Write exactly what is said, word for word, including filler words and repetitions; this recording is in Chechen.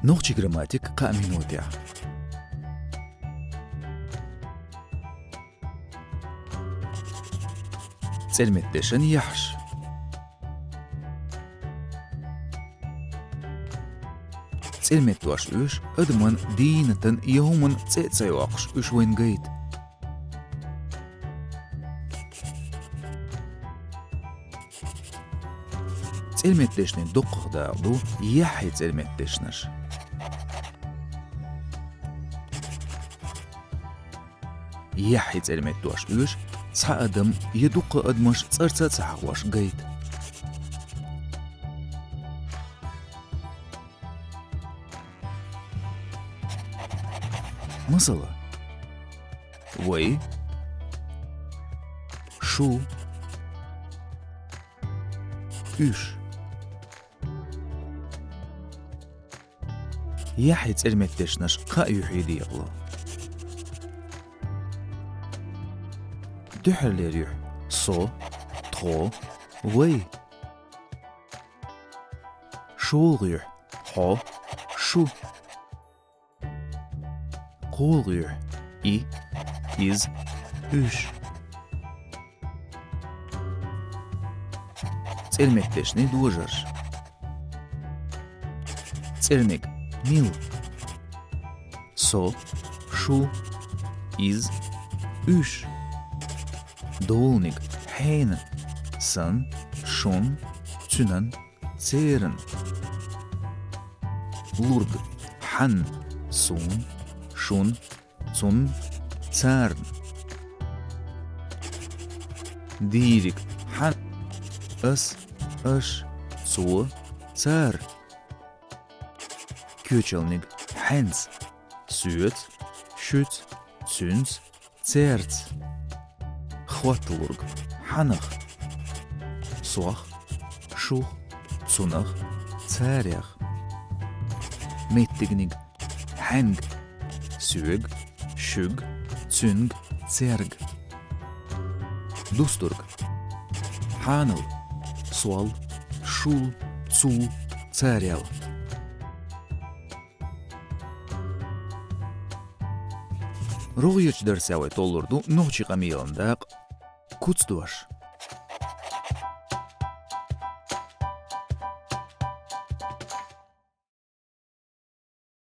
Нохчийн грамматик кхаа минутехь. ЦӀерметдешан яхьаш. ЦӀерметдош оьшу адаман, дийнатан я хӀуманан цӀе а ца йоккхуш, уьш вайна гайта. ЦӀерметдешнийн дукхах дакъа ду яхьийн цӀерметдешнаш. Яхьийн цӀерметдош оьшу цхьа адам я дуккха адамаш цӀарца а ца хьахош гайта. Масала, вай, шу, уьш. Яхьийн цӀерметдешнаш кхаа юьхье декъало. Дуьххьарлера юьхь: со, тхо, вай. ШолгӀа юьхь: хьо, шу. КхоалгӀа юьхь: и, иза, уьш. ЦӀерметдешнийн дожарш. ЦӀерниг: мила? Со, шу, иза, уьш. ДоьалнигӀ: хьенан, сан, шун, цуьнан, церан. ЛургӀ: хьан, сун, шун, цун, царна. ДийригӀ: хьан, ас, аш, цо, цара. КоьчалнигӀ: хьаьнца, соьца, шуьца, цуьнца, цаьрца. ХотталургӀ: хьанах? Сох, шух, цунах, царех. МеттигӀнигӀ: хьаьнга, соьга, шуьга, цуьнга, цаьрга. ДустургӀ: хьанал, сол, шул, цул, царел. РогӀерчу дарсехь вай толлур ду нохчийн къамелан дакъа, куцдош.